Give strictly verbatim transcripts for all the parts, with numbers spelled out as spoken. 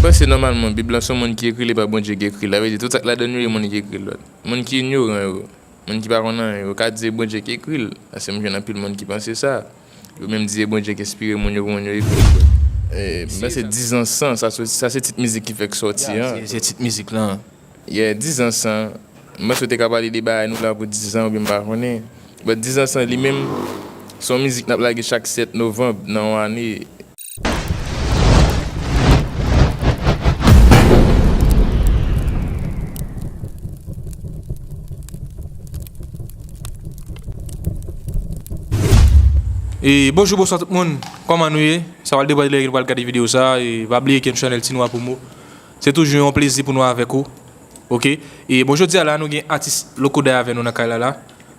Panse nòmalman, Bib lan se yon moun ki ekri l, e pa Bondye ki ekri l. Sa vle di, tout sa k ladan l yo, e moun ki ekri l. Moun ki inyoran yo, moun ki pa konn anyen, yo ka di se Bondye ki ekri l. Paske m jwenn anpil moun ki panse sa. Yo menm di se Bondye ki enspire moun yo pou moun yo ekri l. E, m panse Dizan San, sa, se- sa se tit mizik ki fèk sòti an. Se se tit mizik lan. Yeah, Dizan San. M panse w te ka pale de bagay nou la pou Dizan oubyen m pa konnen. But Dizan San li menm, se yon mizik n ap lage chak sèt novanm nan yon ane. E bonjou, bonswa tout moun. Kòman nou ye? Sa pral depann de lè ke nou pral gade videyo sa. E pa bliye ke m chanèl Ti Nwa Pwomo. Se toujou yon plezi pou nou avèk ou. Oke. E bon, jodi a la, nou gen atis Loco Day avè nou nan kay la la.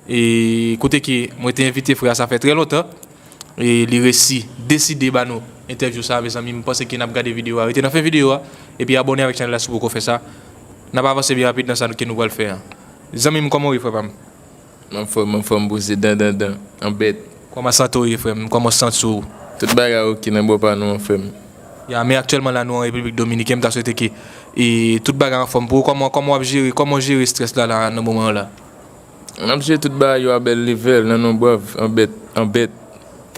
E kote ke mwen te envite frè a, sa fè trè lontan. E li resi deside ba nou entèvyou sa, mezanmi. M panse ke n ap gade videyo a. Rete nan fen videyo a. Epi abòne avèk chanèl la si w poko fè sa. N ap avanse byen rapid nan sa ke nou pral fè a. Zanmi m, kòman w ye, frè pa m? M anfòm, m anfòm, poze dan, dan, dan. An bèt. Kòman sante w ye, frè m? Kòman w santi w? Tout bagay oke nan bò pa nou an, frè m. Ya, men aktyèlman la, nou an Repiblik Dominiken, m ta swete ke, e, tout bagay anfòm pou ou. Kòman, kòman w ap jere, kòman w jere estrès la, la, nan moman an la? M ap jere tout bagay yo a bèl levèl, nan non bwav, an bèt, an bèt.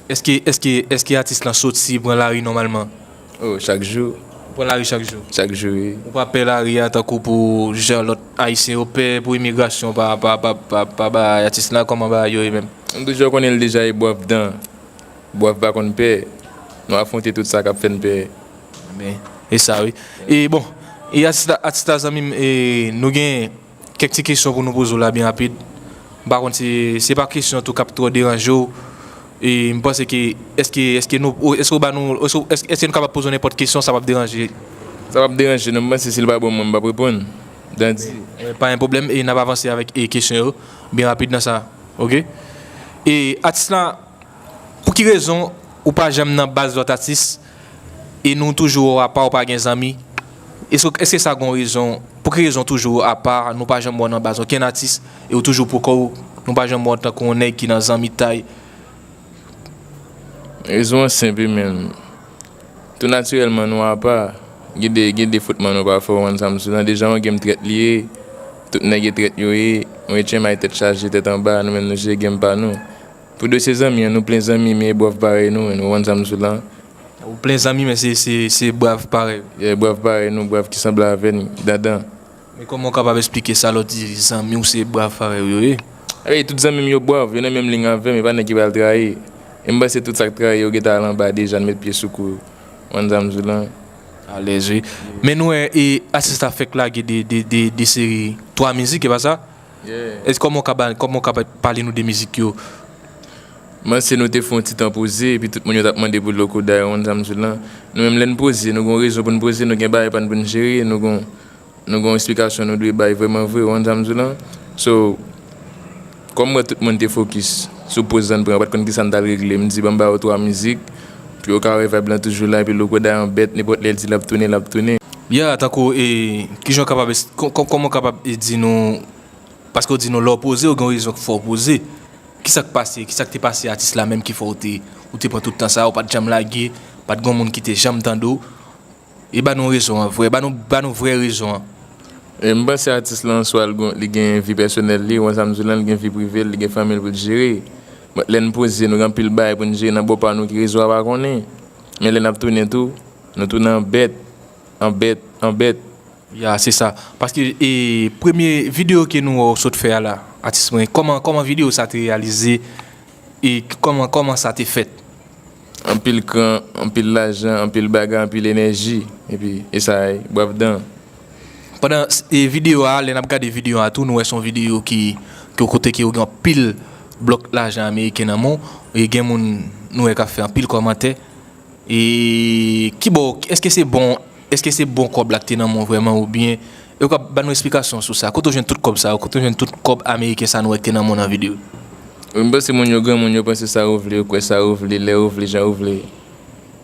Èske, èske, èske atis lan soti pran lari nòmalman? Oh, chak jou. Ou pran lari chak jou? Chak jou, wi. Ou pa pè lari a tankou pou jan lòt Ayisyen yo pè pou imigrasyon pa, pa, pa, pa, pa bagay atis lan, kòman bagay yo ye menm? M toujou konnen l deja e bwav dan. Bwav pa konn pè. Nou afwonte tout sa k ap fè n pè. Men, e sa, wi. E bon, e atis la, atis la, zanmi m, e nou gen kèk ti kesyon pou nou poze w la byen rapid. M pa konn si se pa kesyon tou k ap twò deranje w. E m panse ke, èske, èske nou, ou- èske w ba nou, èske, èske, èske nou kapab poze w nenpòt kesyon, sa p ap deranje? Sa p ap deranje, non, m panse si l pa bon, mwen, m p ap reponn. Dandi. E, pa gen pwoblèm, e n ap avanse avèk, e, kesyon yo byen rapid nan sa, oke? E atis la, pou ki rezon ou pa janm nan baz lòt atis e nou toujou wè w apa, ou pa gen zanmi? Èske, èske sa gon rezon? Pou ki rezon toujou apa, nou pa janm wè w nan baz okenn atis e ou toujou pou kò w, nou pa janm wè w tankou yon nèg ki nan zanmitay? Rezon an senp wi, men tou natirèlman nou apa. Gen de, gen de fotman nou pa fè, w konprann sa m sou lan. Deja yon game trèt li ye. Tout nèg e trèt yo ye. Yon H M I tèt chaje, tèt anba, nou menm nou se game pa nou. Pou dosye zanmi an, nou plen zanmi, men e bwav parèy nou, men nou konprann sa m sou lan. Ou plen zanmi, men se, se, se bwav parèy ou. Yeah, bwav parèy nou, bwav ki sanble avè n, dandan. Men kòman w kapab esplike sa lè w di zanmi w se bwav parèy ou yo ye? Ey, tout zanmi m yo bwav, yo nan menm liy avè m, e pa nèg ki pral trayi. E m panse tout sa k trayi yo gentan al anba deja, n met pye sou kou yo. Ou konprann sa m di w lan? Alèz, wi. Men nou wè, e, atis la fèk lage de, de, de, de seri twa mizik, e pa sa? Yeah. Èske kòman w ka ba, kòman w ka ba, pale nou de mizik yo? M panse nou te fè yon ti tan poze, epi tout moun yo t ap mande pou Loco Day, ou konprann sa m di w lan? Nou menm, lè n poze, nou gen yon rezon pou n poze, nou gen bagay pa n pou n jere, nou gen, nou gen yon esplikasyon nou dwe bay vrèman vre, ou konprann sa m di w lan? So, kòm m wè tout moun te fokis sou poz la n pran, yo pa t konn kisa n t al regle, m di, "Ban m ba yo twa mizik, pou yo ka wè vibe lan toujou la, epi Loco Day an bèt, nenpòt lè l di l ap tounen, l ap tounen." Ya, tankou, e, kijan w kapab es-, kò-, kò-, kòman w kapab, e, di nou, paske w di nou lè w poze, w gen yon rezon k fè w poze. Kisa k pase, kisa k te pase atis la menm ki fè w te, ou te pran tout tan sa, ou pa t janm lage, pa t gen moun ki te janm tande w? E ba nou rezon an vrè, ba nou, ba nou vrè rezon an. E m panse atis la an swa, li gon, li gen vi pèsonèl li, ou konn sa m di w lan, li gen vi prive l, li gen fanmi l pou l jere. But lè n poze, nou gen anpil bagay pou n jere nan bò pa nou ki rezo a pa konnen. Men lè n ap tounen tou, nou tounen an bèt, an bèt, an bèt. Ya, se sa. Paske, e, premye videyo ke nou wè w sot fè a la, atis mwen, kòman, kòman videyo sa te reyalize? E k-, kòman, kòman sa te fèt? Anpil kran, anpil lajan, anpil bagay, anpil enèji. Epi, e sa ye, bwav dan. Pandan s-, e videyo a, lè n ap gade videyo a tou, nou wè se yon videyo ki, ki yon kote ke w gen anpil blòk lajan ameriken nan men w. E gen moun nou wè k ap fè anpil kòmantè. E ki bò, èske se bon, èske se bon kòb la k te nan men w vrèman oubyen, e w ka ban nou esplikasyon sou sa? Kote w jwenn tout kòb sa yo? Kote w jwenn tout kòb ameriken sa nou wè k te nan men w nan videyo? M panse moun yo granmoun, yo panse sa yo vle, yo kwè sa yo vle, lè yo vle, jan yo vle.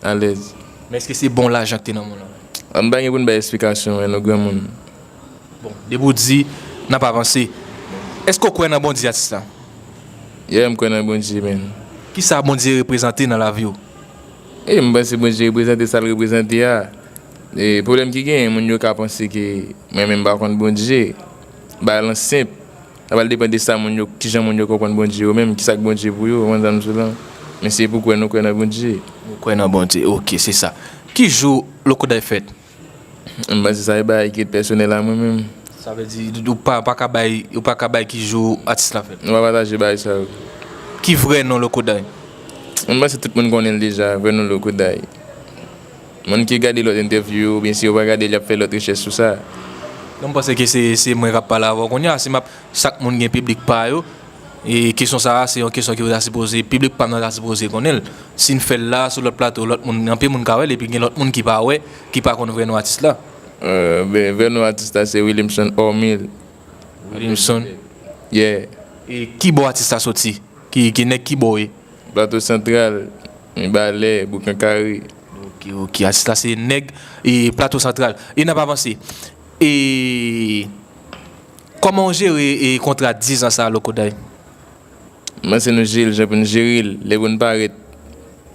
Alèz. Men èske se bon lajan k te nan men w lan? Ah, m pa gen pou m bay esplikasyon, men nou granmoun. Bon, depi w di, n ap avanse. Èske w kwè nan Bondye, atis la? Yeah, m kwè nan Bondye, men. Kisa Bondye reprezante nan lavi w? E, m panse Bondye reprezante sa l reprezante a. E pwoblèm ki genyen, moun yo ka panse ke mwen menm m pa konn Bondye. Bagay lan senp. Sa pral depann de sa moun yo, kijan moun yo konprann Bondye yo menm, kisa k Bondye pou yo, ou konprann sa m di w lan. Men se pou kwè nou kwè nan Bondye. Nou kwè nan Bondye, oke, se sa. Ki jou Lokoday fèt? M panse sa e bagay ki ret pèsonèl a mwen menm. Sa vle di, ou pa, pa ka bay, ou pa ka bay ki jou atis la fèt? Nou pa pataje bagay sa yo. Ki vrè non Lokoday? M panse tout moun konnen l deja, vrè non Lokoday. Moun ki gade lòt entèvyou yo, oubyen si yo pa gade l, y ap fè lòt rechèch sou sa. Non, m panse ke se, se mwen k ap pale avè w kounye a, si m ap, chak moun gen piblik pa yo, e kesyon sa a, se yon kesyon ke yo ta sipoze, piblik pa m nan ta sipoze konnen l. Si n fè l la, sou lòt plato, lòt moun, anpil moun ka wè l, epi gen lòt moun ki pa wè, ki pa konn vrè non atis la. Euh, ben, vrè non atis la, se Williamson Ormil. Williamson. Yeah. E ki bò atis la soti? Ki, ki nèg ki bò w ye? Plato Santral, Mibalè, Boukankare. Ok, ok. Atis la se nèg e Plato Santral. E n ap avanse. E kòman w jere e kontra diz an sa a, Lokoday? M panse nou jere l jan pou n jere l. Lè pou n parèt,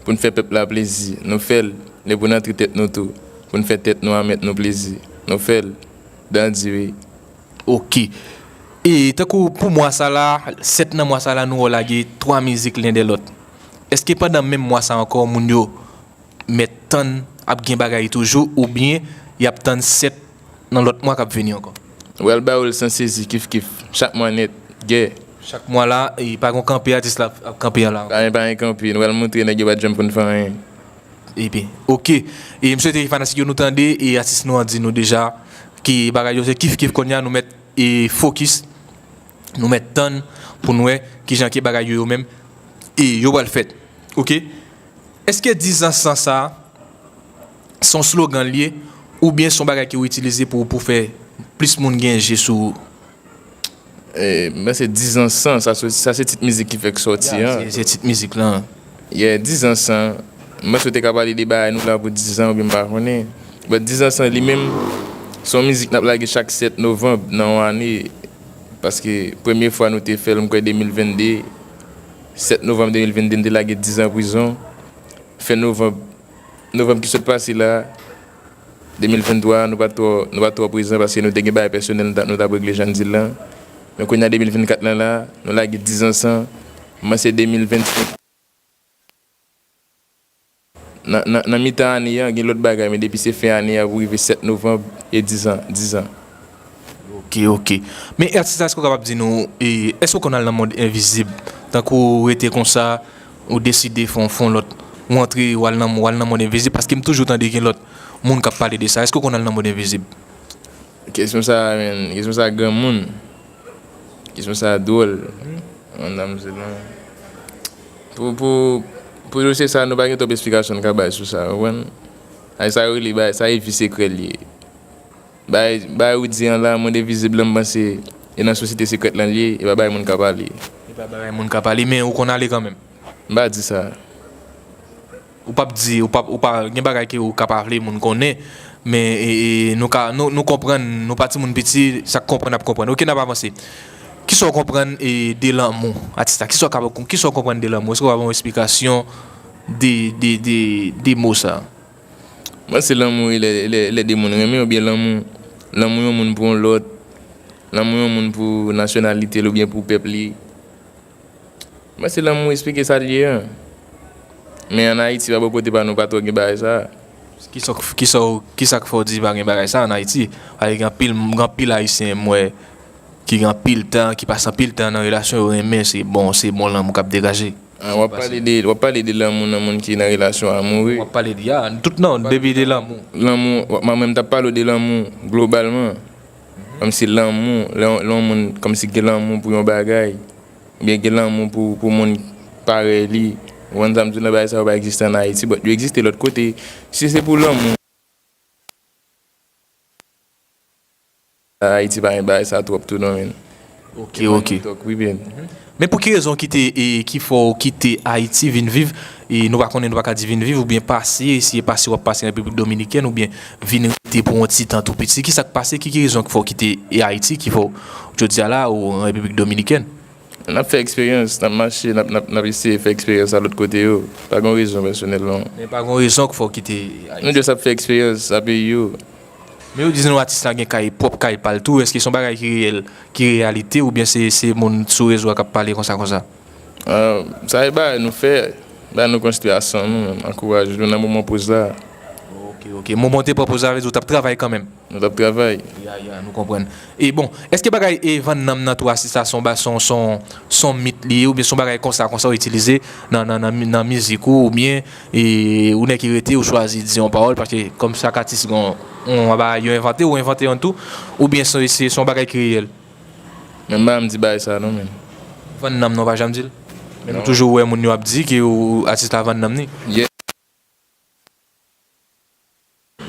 pou n fè pèp la plezi, nou fè l. Lè pou n antre tèt nou tou, pou n fè tèt nou a mèt nou plezi, nou fè l. Dandi wi. Ok. E tankou pou mwa sa la, sèt nan mwa sa la, nou wè w lage twa mizik len dè lòt. Èske pandan menm mwa sa ankò, moun yo mèt tann ap gen bagay toujou, oubyen y ap tann sèt nan lòt mwa k ap vini ankò? Ou pral ba yo l san sezi, kif kif. Chak mwa nèt, gè. Chak mwa la, e pa gon kanpe atis la ap kanpe an la ankò? Pa gen, pa gen kanpe. Nou pral montre nèg yo pa t janm konn fè anyen. Epi, ok. E m swete fanatik yo nou tande, e atis nou an di nou deja ki bagay yo se kif kif kounye a, nou mèt e fokis, nou mèt tann pou n wè kijan ke bagay yo, yo menm, e yo pral fèt. Ok? Èske diz an san sa, se yon slogan l ye, oubyen se yon bagay ke w itilize pou, pou fè plis moun gen je sou ou? E, m panse diz an san, sa, se, sa se tit mizik ki fèk sòti an. Se, se tit mizik lan. Yeah, diz an san. M panse w te ka pale de bagay nou la pou diz an, oubyen m pa konnen. But diz an san li menm, se yon mizik n ap lage chak sèt novanm nan yon ane. Paske premye fwa nou te fè l, m kwè de mil venn de, sèt novanm de mil venn de, n te lage diz an prizon. Fen novanm, novanm ki sot pase la, de mil venntwa, nou pa t twò, nou pa t twò prezan paske nou te gen bagay pèsonèl nou t ap, nou t ap regle, jan m di l lan. Men kounye a de mil vennkat lan la, nou lage diz an san. M panse de mil vennsenk, nan, nan, nan mitan ane a, gen lòt bagay, men depi se fen ane a pou rive sèt novanm, e diz an, diz an. Ok, ok. Men atis la, èske w kapab di nou, e, èske w konn al nan mond envizib? Tankou ou rete konsa, ou deside fè yon, fè yon lòt, ou antre, ou al nan, ou al nan mond envizib, paske m toujou tande gen lòt moun k ap pale de sa. Èske w konn al nan mond envizib? Kesyon sa a, menn, kesyon sa a granmoun. Kesyon sa a dwòl. Madam, se lan. Pou, pou, pou dosye sa a, nou pa gen twòp esplikasyon n ka bay sou sa, w konprann? Ay, sa yo rele, bay, sa e vi sekrè l ye. Bay, bay ou di an la, mond envizib lan, m panse, e nan sosyete sekrèt lan l ye, e pa bay moun ka pale. E pa bay moun ka pale, men ou konn ale kanmenm? M pa di sa. Ou p ap di, ou p ap, ou pa, gen bagay ke ou ka pa vle moun konnen, men, e, e, nou ka, nou, nou konprann, nou pa timoun piti, sa k konprann ap konprann. Ok, n ap avanse. Kisa w konprann, e, de lanmou, atis la? Kisa w ka, kisa w konprann de lanmou? Èske w ka ban yon esplikasyon de, de, de, de mo sa? Mwen, se lanmou, e lè, lè, lè de moun renmen, oubyen lanmou, lanmou yon moun pou yon lòt, lanmou yon moun pou nasyonalite l oubyen pou pèp li. Mwen, se lanmou, esplike sa l ye an. Men ann Ayiti, pa bò kote pa nou, pa twò gen bagay sa a. Kisa, kisa, kisa k fè w di pa gen bagay sa a ann Ayiti? Paske gen anpil, gen anpil Ayisyen, m wè, ki gen anpil tan, ki pase anpil tan nan relasyon, yo renmen, se bon, se bon lanmou k ap degaje. Ah, w ap pale de, w ap pale de lanmou nan moun ki nan relasyon amoure. W ap pale de, ya, tout non, depi de lanmou. Lanmou, w ap, mwen, m t ap pale w de lanmou globalman. Kòmsi lanmou, lè, lè yon moun, kòmsi gen lanmou pou yon bagay, oubyen gen lanmou pou, pou moun parèy li. Ou konprann sa m di w, nan bagay sa yo pa egziste ann Ayiti, but yo egziste lòt kote. Si se pou lanmou, Ayiti pa gen bagay sa twòp tou non, menn. Ok, ok. Wi, menn. Men pou ki rezon w kite, e, ki fè w kite Ayiti vin viv, e nou pa konnen, nou pa ka di vin viv, oubyen pase, si e pase w ap pase nan Repiblik Dominikèn, oubyen vin rete pou yon ti tan tou piti? Kisa k pase, ki, ki rezon k fè w kite, e, Ayiti, ki fè w, jodi a la, ou an Repiblik Dominikèn? N ap fè eksperyans, n ap mache, n ap, n ap, n ap eseye fè eksperyans a lòt kote yo. Pa gen rezon pèsonèl, non. Men pa gen rezon k fè w kite Ayiti. Nou just ap fè eksperyans a peyi yo. Men yo di nou atis la gen kay, pwòp kay pa l tou. Èske se yon bagay ki reyèl, ki reyalite, oubyen se, se moun sou rezo a k ap pale konsa, konsa? Ah, sa e bagay nou fè, bagay nou konstwi a san nou menm, ankouraje nou nan moman poz la. Ok, ok. Moman w te pran poz la, vle di w t ap travay kanmenm? Nou t ap travay. Ya, ya, nou konprann. E bon, èske bagay e vann nanm nan tou atis la se yon ba-, se yon, se yon, se yon mit li ye, oubyen se yon bagay konsa, konsa w itilize nan, nan, nan, nan mizik ou, oubyen e, ou nèk ki rete, ou chwazi di yon pawòl, paske kòm chak atis gen yon, yon bagay yo envante, ou envante yonn tou, oubyen se, se, se yon bagay ki reyèl? Men m pa janm di bagay sa non, men. Vann nanm nan, w pa janm di l? Men nou toujou wè moun yo ap di ke ou, atis la vann nanm ni.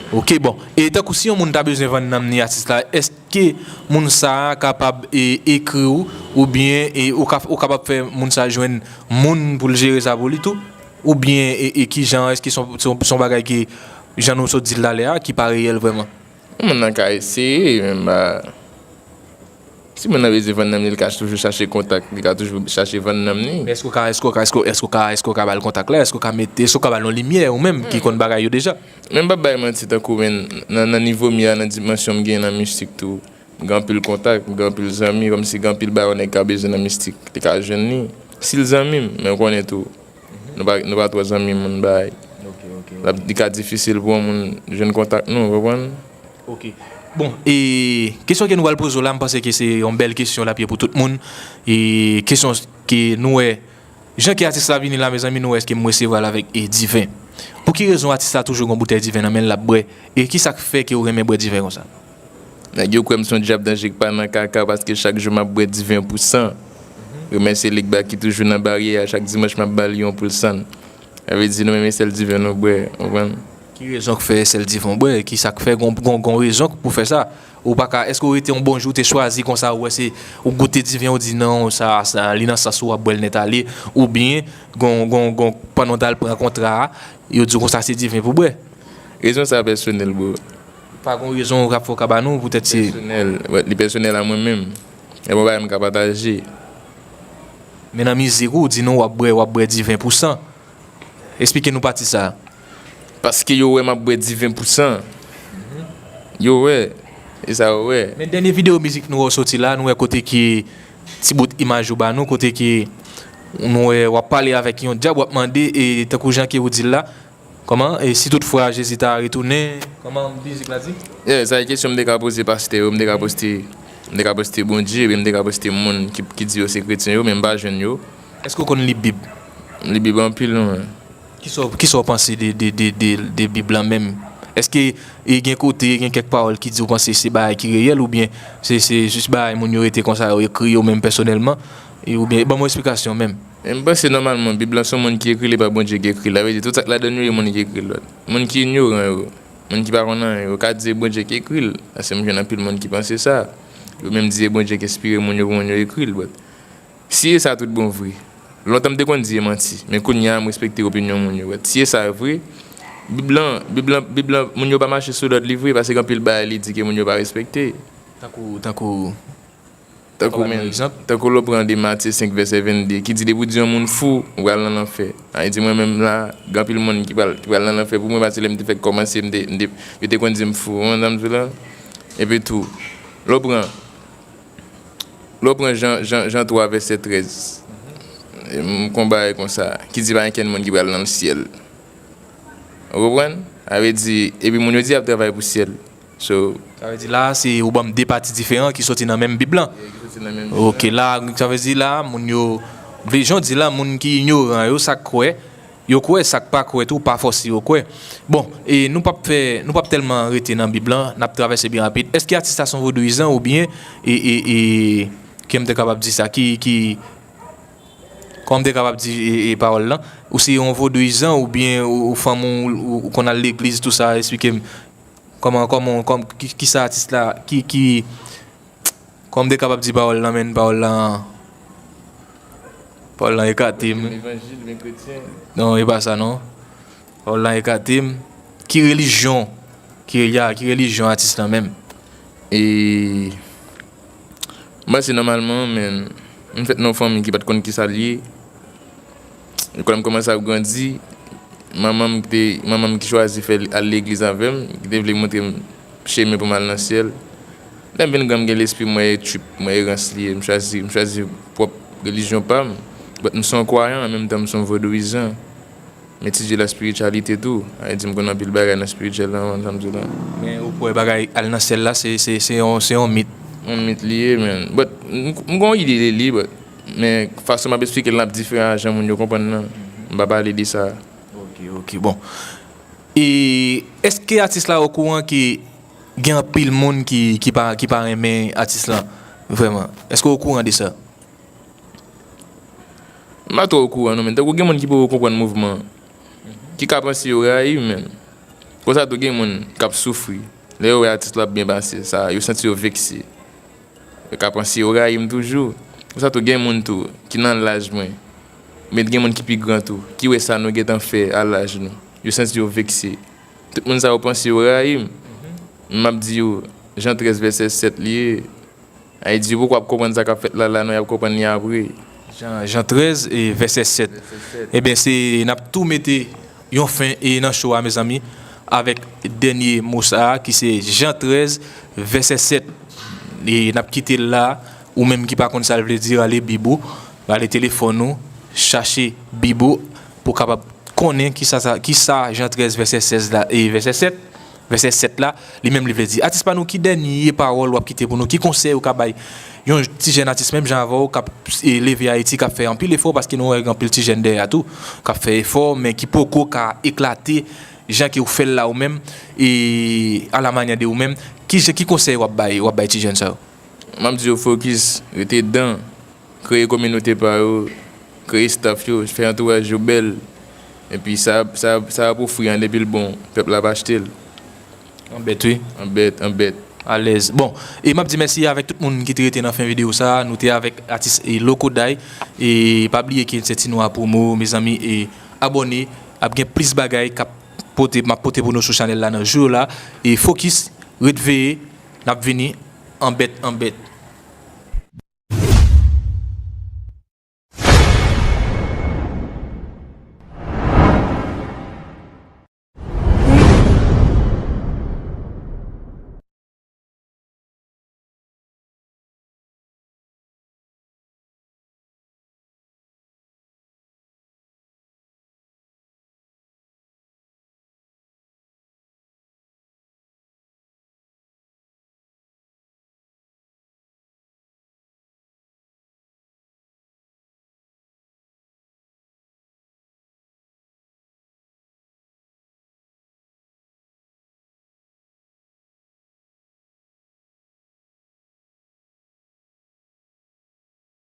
Ok, bon. E tankou si yon moun ta bezwen vann nanm ni atis la, èske moun sa a kapab e, ekri w, oubyen e, ou ka, ou kapab fè moun sa a jwenn moun pou l jere sa pou li tou? Oubyen e, e kijan, èske se yon, se yon, se yon bagay ki, jan nou sot di l talè a, ki pa reyèl vrèman? Yon moun nan ka eseye, men m pa, si moun nan bezwen vann nanm li, li ka toujou chache kontak, li ka toujou chache vann nanm li. Men èske w ka, èske w ka, èske w, èske w ka, èske w ka ba l kontak la? Èske w ka mete, èske w ka ba l yon limyè ou menm ki konn bagay yo deja? Men m p ap bay manti, tankou men nan, nan nivo m ye a, nan dimansyon m gen nan mistik tou, m gen anpil kontak, m gen anpil zanmi, kòmsi gen anpil bagay yon nèg ka bezwen nan mistik, li ka jwenn li. Si l zanmi m, men w konnen tou, nou pa, nou pa twò zanmi moun bagay. Ok, ok. L ap, li ka difisil pou yon moun jwenn kontak nou, w konprann? Ok. Bon, e kesyon ke nou pral poze w la, m panse ke se yon bèl kesyon l ap ye pou tout moun. E kesyon ke nou wè, jan ke atis la vini la, mezanmi, nou wè ke m resevwa l avèk, e, diven. Pou ki rezon atis la toujou gen yon boutèy diven nan men l, l ap bwè? E ki sa k fè ke w renmen bwè diven konsa? Nèg yo kwè m se yon dyab danje k pa nan kaka, paske chak jou m ap bwè diven pou san. Remèsye Ligba ki toujou nan baryè a, chak dimanch m ap ba li yon poul sann. Sa vle di nou menm e sèl diven nou bwè, w konprann? Ki rezon k fè e sèl diven w bwè? Ki sa k fè gon, gon, gon rezon pou fè sa? Ou pa ka, èske w rete yon bon jou, w te chwazi konsa, ou wè se, ou goute diven, ou di non, sa, sa, li nan sans ou, w ap bwè l nèt ale, oubyen gon, gon, gon, pandan w t al pran kontra a, yo di w konsa se diven pou bwè? Rezon sa pèsonèl, bro. Pa gon rezon w ap fè w ka ba nou, poutèt se pèsonèl, wi, li pèsonèl a mwen menm. E bon bagay m ka pataje. Men nan mizik ou, w di nou w ap bwè, w ap bwè diven pou san. Esplike nou pati sa a. Paske yo wè m ap bwè diven pou san. Yo wè. E sa yo wè. Men dènye videyo mizik nou wè w soti la, nou wè kote ki ti bout imaj ou ba nou, kote ki nou wè w ap pale avèk yon dyab, w ap mande, e tankou jan ke ou di l la, kòman, e si toutfwa Jezi ta retounen, kòman mizik la di? Yeah, sa e kesyon m te ka poze pastè yo, m te ka poste, m te ka poste Bondye, ebyen m te ka poste moun ki, ki di yo se kretyen yo, men m pa jwenn yo. Èske w konn li Bib? M li Bib anpil, wi. Kisa w, kisa w panse de, de, de, de, de Bib la menm? Èske, e, gen kote, gen kèk pawòl ki di w panse se bagay ki reyèl, oubyen se, se jis bagay moun yo rete konsa, yo ekri yo menm pèsonèlman, e, oubyen, ban m yon esplikasyon menm. E m panse nòmalman, Bib lan se yon moun ki ekri l, e pa Bondye ki ekri l. Sa vle di, tout sa k ladan l yo, e moun ki ekri l. Moun ki inyoran yo, moun ki pa konn anyen, yo ka di se Bondye ki ekri l. Paske m jwenn anpil moun ki panse sa. Yo menm di se Bondye ki enspire moun yo pou moun yo ekri l, but si e sa tout bon vre, lontan m te konn di e manti, men kounye a m respekte opinyon moun yo. But si e sa vre, Bib lan, Bib lan, Bib lan, moun yo pa mache sou lòd li vre, paske gen anpil bagay li di ke moun yo pa respekte. Tankou, tankou, tankou, men, egzanp, tankou lè w pran de Matye senk vèsè vennde, ki di depi w di yon moun fou, ou pral nan lanfè. Sa vle di mwen menm la, gen anpil moun ki pral, ki pral nan lanfè pou mwen, paske lè m te fèk kòmanse, m te, m te, yo te konn di m fou, ou konprann sa m di w la? Epi tou, lè w pran, lè w pran Jan, Jan, Jan twa vèsè trèz, m konn bagay konsa, ki di pa gen kenn moun ki pral nan syèl. Ou konprann? Sa vle di, epi moun yo di y ap travay pou syèl. So, sa vle di la, se ou ban m de pati diferan ki soti nan menm Bib lan. Yeah, ki soti nan menm Bib lan. Ok, la, sa vle di la, moun yo, vle jan w di la, moun ki inyoran yo, sa k kwè, yo kwè, sa k pa kwè tou, pa fòse yo kwè. Bon, e nou p ap fè, nou p ap tèlman rete nan Bib lan, n ap travèse byen rapid. Èske atis la se yon vodouyizan oubyen, e, e, e, ke m te kapab di sa, ki, ki, kòman m te kapab di, e, e, pawòl lan? Ou se yon vodouyizan oubyen ou, ou fanm ou, ou, ou konn al legliz, tou sa, esplike m. Kòman, kòman, kòm, ki, kisa atis la, ki, ki, kòman m te kapab di pawòl lan, men pawòl lan, pawòl lan ekate m. Levanjil, men kretyen. Non, e pa sa, non. Pawòl lan ekate m. Ki relijyon, ki, ya, ki relijyon atis lan menm? E, m panse nòmalman, men, M fèt nan yon fanmi ki pa t konn kisa l ye. Lè m kòmanse ap grandi, manman m ki te, manman m ki chwazi fè al legliz avè m, ki te vle montre m chemen pou m al nan syèl. Lè m vin gran, m gen lespri mwen e trip mwen, erans li ye. M chwazi, m chwazi pwòp relijyon pa m. But m se yon kwayan, an menm tan m se yon vodouyizan. M etidye laspirityalite tou. Sa vle di m konn anpil bagay nan espirityèl la, man, sa m di w la. Men ou kwè bagay al nan syèl la, se, se, se yon, se yon mit? Yon mit li ye, man. But m, m gen yon ide de li, but, men fason m ap eksplike l la ap diferan a jan moun yo konprann nan. M pa pale de sa. Ok, ok, bon. E èske atis la okouran ke gen anpil moun ki, ki pa, ki pa renmen atis la? Vrèman. Èske w okouran de sa? M pa twò okouran non, men tankou gen moun ki poko konprann mouvman an, ki ka panse yo rayi m, men konsa tou gen moun k ap soufri. Lè yo wè atis la ap byen pase, sa, yo santi yo vekse. Yo ka panse yo rayi m toujou. Konsa tou gen moun tou ki nan laj mwen, men gen moun ki pi gran tou, ki wè sa nou gentan fè a laj nou. Yo santi yo vekse. Tout moun sa yo panse yo rayi m. M ap di yo, Jan trèz vèsè sèt li ye. Sa vle di, yo poko ap konprann sa k ap fèt la, la, non, y ap konprann li apre. Jan, Jan trèz, e vèsè sèt. Vèsè sèt. Ebyen, se, n ap tou mete yon fen e nan show a, mezanmi, avèk dènye mo sa a, ki se Jan trèz, vèsè sèt. E n ap kite l la, ou menm ki pa konn sa l vle di, rale bib ou, rale telefòn ou, chache bib ou, pou w kapab konnen kisa sa, kisa Jan trèz vèsè sèz la, e vèsè sèt, vèsè sèt la, li menm li vle di. Atis pa nou, ki dènye pawòl w ap kite pou nou? Ki konsèy ou ka bay yon ti jèn atis menm jan avè w k ap, e, leve Ayiti, k ap fè anpil efò, paske nou wè gen anpil ti jèn dèyè a tou, k ap fè efò, men ki poko ka eklate jan ke w fè l la ou menm, e, a la manyè de ou menm. Ki, ki konsèy w ap bay, w ap bay ti jèn sa yo? M ap di yo fokis, rete dan, kreye kominote pa yo, kreye staff yo, fè antouraj yo bèl. Epi sa, sa, sa ap ofri an, depi l bon, pèp la ap achte l. An bèt, wi. An bèt, an bèt. Alèz. Bon, e m ap di mèsi avèk tout moun ki te rete nan fen videyo sa a. Nou te avèk atis, e, Loco Day. E pa bliye ke se Ti Nwa Promo, mezanmi, e abòne. Ap gen plis bagay k ap pote, m ap pote pou nou sou chanèl la nan jou yo la. E fokis, ret veye, n ap vini an bèt, an bèt.